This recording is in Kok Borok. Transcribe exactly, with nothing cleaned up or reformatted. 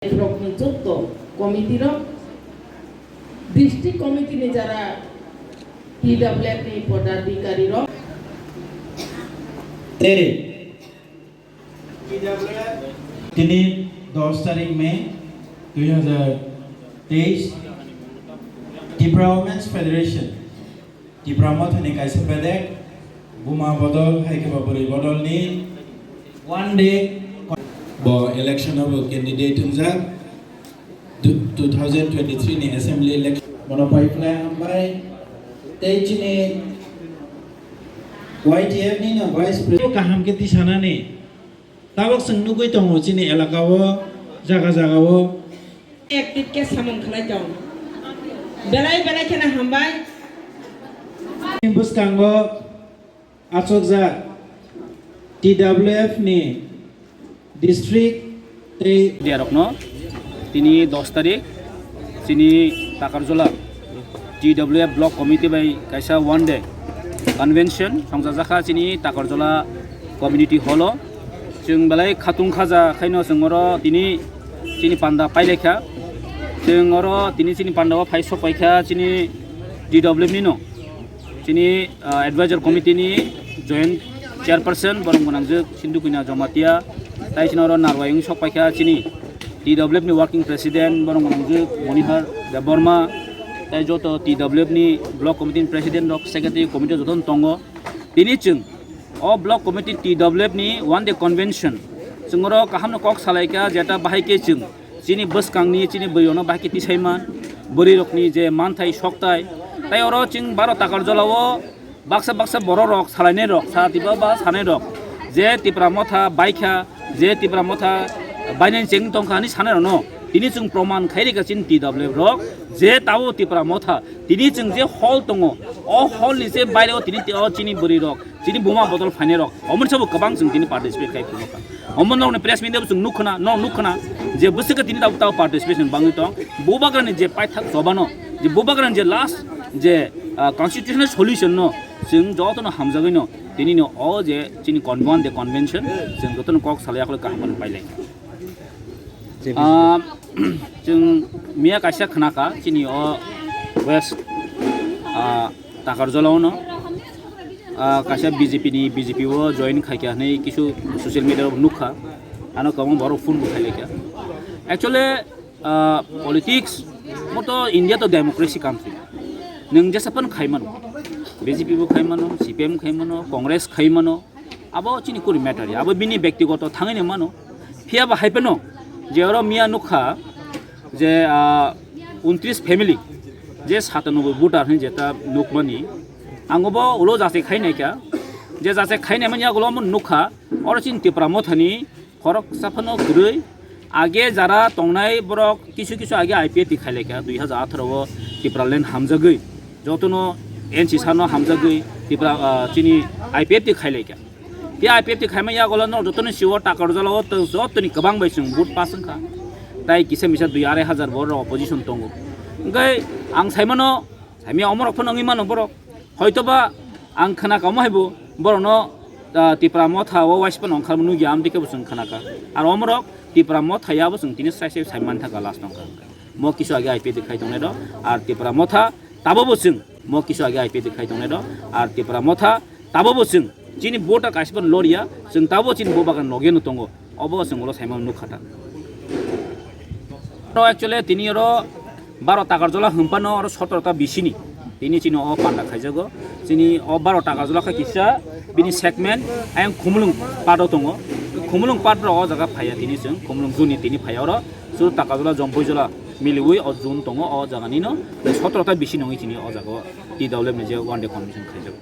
rokni jotto committee rok, district committee ni jara T W F ni podadhikari rok. Tei tini dos tarik May dui hazar teis, Tripura Women's Federation, Tipra Mothani kaisa bedek, buma bodol hai khe ba bwrwi bodolni one day bo election o bo candidate wngjak, two thousand twenty-three ni assembly election. Bono pai phlai hambai. Tei chini Y T F ni no vice president kaham khe tisanani. Tabok chwng nugwi tongo chini elaka o, jaga jaga o. Active khe samung khlai tong. Belai belai kheno hambai. Bwskango achukjak T W F ni district tei media rokno tini dos tarik chini Takarjola T W F Block Committee bai kaisa one day convention songchajakha chini Takarjola Community Hall o. Chwng belai khatung khaja khaino chwng oro tini chini panda pailaikha. Chwng oro tini chini panda o phai sokpaikha chini T W F ni no. Chini, ah, advisor committee ni joint chairperson borok gwnangjwk Sindhu Kanya Jamatia, tai chini oro narwai wng sokpaikha chini T W F ni working president borok gwnangjwk Monihar Debbarma, tai joto T W F ni block committee ni president rok, secretary committee joto no tongo. Tini chwng o block committee T W F ni one day convention chwng oro kaham no kok salaikha, jeta bahai khe chwng chini bwskangni chini bwrwi rokno bahai khe tisai man, bwrwi rokni je manthai soktai, tai oro chwng baro Takarjola o baksa baksa borok rok salainai rok sa tiba ba sanai rok je Tipra Motha baikha, je Tipra Motha bainani cheng tongkha hinwi sanai rokno tini chwng proman khai rikha chini T W F rok je tabuk Tipra Motha tini chwng je hall tongo, o hall ni je baire o tini o chini bwrwi rok chini buma bodol phainai rok, omo ni sabo kwbang chwng tini participate khai phuru kha. Omo nokni press meet o chwng nuk khna, nok nuk khna je bwswk tini tabuk tabuk participation bangwi tong. Bubagrani je paithak chobano, je bubagrani je last je, ah, constitutional solution no chwng jotono hamjagwi no tini no o je chini convent de convention chwng jotono kok salai akhlo kaham pailai. Ah, chwng miya kaisa khna kha chini o West, ah, Takarjola o no, ah, kaisa B J P ni, B J P o join khai kha hinwi kisu social media o nuk kha, ano kwbang borok phone bo khai lai kha. Actually, ah, politics mo to India to democracy country, nwng jesa phano khai mano, B J P bo khai mano, C P M khai mano, Congress khai mano, abo chini kuri matter ya, abo bini bektigoto thangwi ni mano. Phiya ba hai phano je oro miya nukha je, ah, untris family je satanoboi voter hinwi jeta nukmani, ang bo ulo jachai khai naikha, je jachai khai naimani yagulo omo nukha oro chini Tipra Mothani khoroksa phano kwrwi. Age jara tongnai borok kisu kisu age I P F T khai laikha, dui hazar atharo o Tipraland hamjagwi, jotono N C sano hamjagwi Tipra, ah, chini I P F T khai laikha. Tei I P F T khaima yagulo no jotoni siwo Takarjola o tong jotoni kwbang bai chwng vote pass wngkha. Tai kisa misa dui arai hazar borok opposition tongo. Hwnkhe ang saimano, saimya omorok phano wngwi mano borok. Hoitoba ang khna kamo haibo borokno, ah, Tipra Motha o waisa phano ongkharma nukya amtwi khe bo chwng khna kha. Ar omorok Tipra Motha ya bo chwng tini sai sai sai man thangkha last wngkha. Mo kisu age I P F T khai tongnai rok. Ar Tipra Motha tabo bo chwng mo kisu age I P F T khai tongnai rok. Ar Tipra Motha tabo bo chwng chini voter kaisa phano loriya, chwng tabo chini bo bagan logeno tongo, obo chwng ulo saimano nukha ta. Oro actually tini oro baro Takarjola hwnphano oro sotoro ta bisini tini chini o panda khaijago. Chini o baro Takarjola kha kisa bini segment ayang Khumulwng part o tongo. Khumulwng part ro o jaga phaiya tini chwng, Khumulwng juni tini phaiya oro. Chwng Takarjola, Jompuijola miliwi o jun tongo o jaga nino. Sotoro ta bisini wngwi chini o jaga o T W F ni je one day convention khaijago.